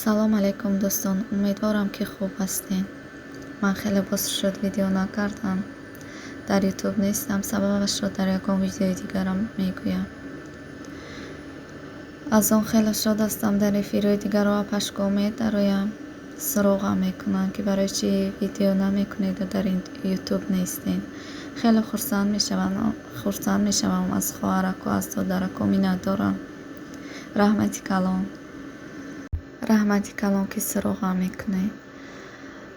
Салом алейкум, дӯстон! Умедворам, ки хуб ҳастед. Ман хеле боз шуд, видео накардам, дар Ютуб нестам. Сабабашро дар ягон видеои дигарам мегӯям. Аз он хеле шод ҳастам, дар эфирҳои дигарро апашко медароям, суроғам мекунанд, ки барои чӣ видео намекунеду дар Ютуб нестед. Хеле хурсанд мешавам аз хоҳараку, аз додараку, миннатдорам. Раҳмати калон, раҳмати калон, ки суроғам мекунед.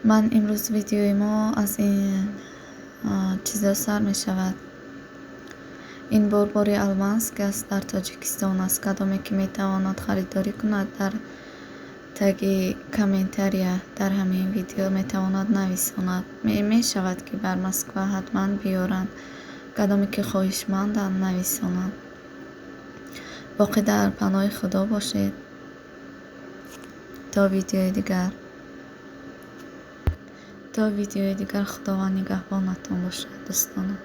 Ман имрӯз видеои мо аз ин чизо сар мешавад. Ин бор бори Алманск аст, дар Тоҷикистон аст. Кадоме ки метавонад харидорӣ кунад, дар таги комментария дар ҳамин видео метавонад нависонад. Мешавад, ки бар Москва ҳатман биёранд. Кадоме ки хоҳишманданд, нависонанд. Боқӣ дар паноҳи Худо бошед то видеои дигар, то видеои дигар. Худованд нигаҳбонатон бошад, дӯстонам.